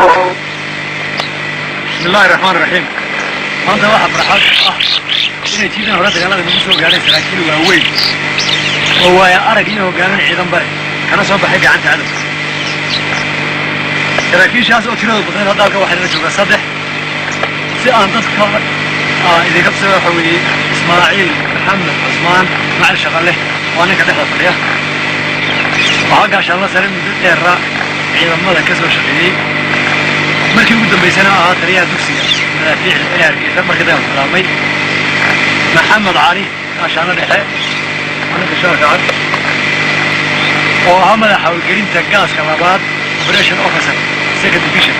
بسم الله الرحمن الرحيم. Maanta waxaa farxad ah inay jiidan hore dagaalada nagu soo gaadhay saraakiil waaweyn oo waaya arag iyo hogaamin ciidan bare kana soo baxay gacanta cadowga. Saraakiishaas oo tiradoodu badnayd, hadda halka waxaa nala joogaa saddex. Si aan dadka idinka tusa, waxa weeye Ismaaciil Maxamed Cusmaan, Ismaaciil Shaqale, waa ninka dhexda fadhiya. Waxaa gaashaanla sare, muddo dheera ciidamada ka soo shaqeeyey, markii ugu dambaysana ahaa taliyaha dugsiga madaafiicda ee Hargeysa markii dagaalku bilaabmay. Maxamed Cali, gaashaano dhexe, waa ninka shaarka cad, oo ahaa madaxa howlgelinta gaaska labaad, operation officer, second division,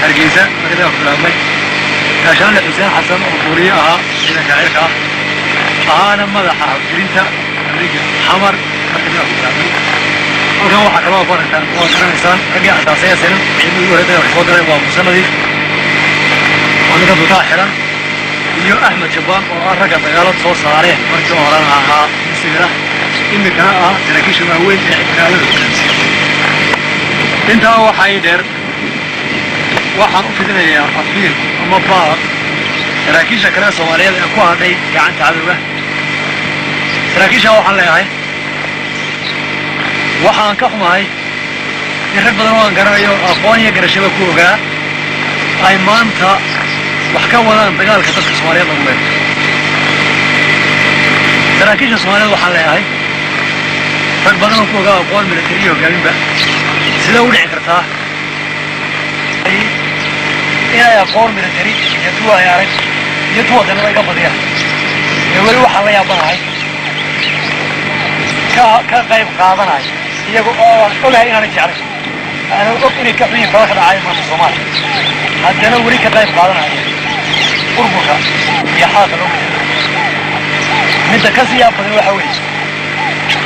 Hargeysa markii dagaalku bilaabmay. Gaashaanle Xuseen Xasan oo duuliye ahaa ciidanka cirka ah, ahaana madaxa howlgelinta amriga Xamar markii dagaalku bilaabmay. Halkan waxaa kaloo ku aragtaan, waa garanaysaan, raggii asaasaya SNM, ciidamadii ugu horey dagaalka soo galay, waa Musanadii oo ninka duutaha xiran, iyo Axmed Jabaan oo ah ragga dagaalada soo saareen, markii horena ahaa misira, imikana ah saraakiisha waaweyn ee dagaalada hogaamsiya. Intaa waxay dheer, waxaan u fidinayaa afiil ama baaq saraakiisha kale Soomaaliyeed ee ku hadhay gacanta cadowga. Saraakiisha waxaan leeyahay, waxaan ka xumahay in rag badan oo aan garanayo, aqoon iyo garashaba ku ogaa, ay maanta wax ka wadaan dagaalka dadka Soomaaliyeed lagu leeyo. Saraakiisha Soomaaliyeed waxaan leeyahay, rag badan oo ku ogaa aqoon military iyo hogaaminba, sidee u dhici kartaa inay aqoon military iyo tuwa ay arag iyo tuwa danaba iga badiyaan, ee weli waxaan la yaabanahay ka qayb qaadanaya, iyaga oo aan ogahay inaanay jeclay, aanan og inay ka xun yihin fala ka dhacaya maanta Soomaaliya, haddana weli ka qayb qaadanaya burburka iyo xaalka loo geysan? Midda ka sii yaab badan waxa weeye,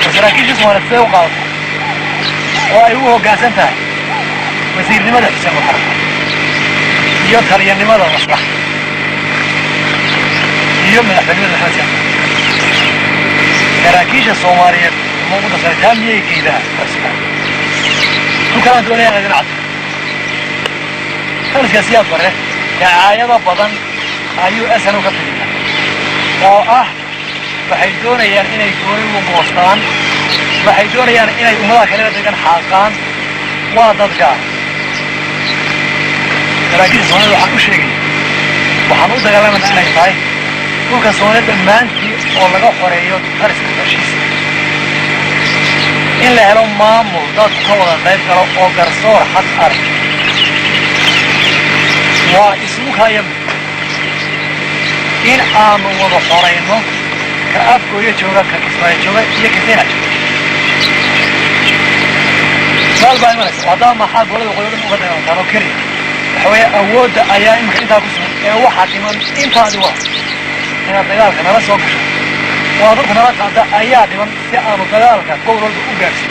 war saraakiisha Soomaaliyeed siday u qaadato oo ay u hoggaansan tahay wasiirnimada Xuseen Watar iyo taliyanimada Maslax iyo madaxweynimada Maxamed Siyaad? Saraakiisha Soomaaliyeed ma ugu darsanay taa? Miyay geydaa? Tu kalaan doonaya idin cad. Taliska Siyaad Bare dacaayado badan ayuu SNM ka fidiya, oo ah waxay doonayaan inay gooni u goostaan, waxay doonayaan inay ummadaha kalena degan xaaqaan, waa dad gaar. Saraakiisha Soomaalida waxaan u sheegaya, waxaan u dagaalamayna inay tahay dhulka Soomaalida dhammaantii oo laga xoreeyo taliska heshiiska, in la helo maamul dadku ka wada qayb galo oo garsoor xaq arag. Waa isugu kaya in aanu wada xorayno, ka Afgooyo jooga, ka Kismaayo jooga iyo ka Seyna jooga. Su-aal baa imanaysa: haddaba maxaa golada waqooyi dhan uga dagaalantaan oo keliya? Waxa weeye, awoodda ayaa imika intaa ku sugan ee waxaa dhiman intaadi waa inaad dagaalka nala soo gasho oo dadka nala qaada ayaa dhiman, si aanu dagaalka gobol walba u gaadhsiin.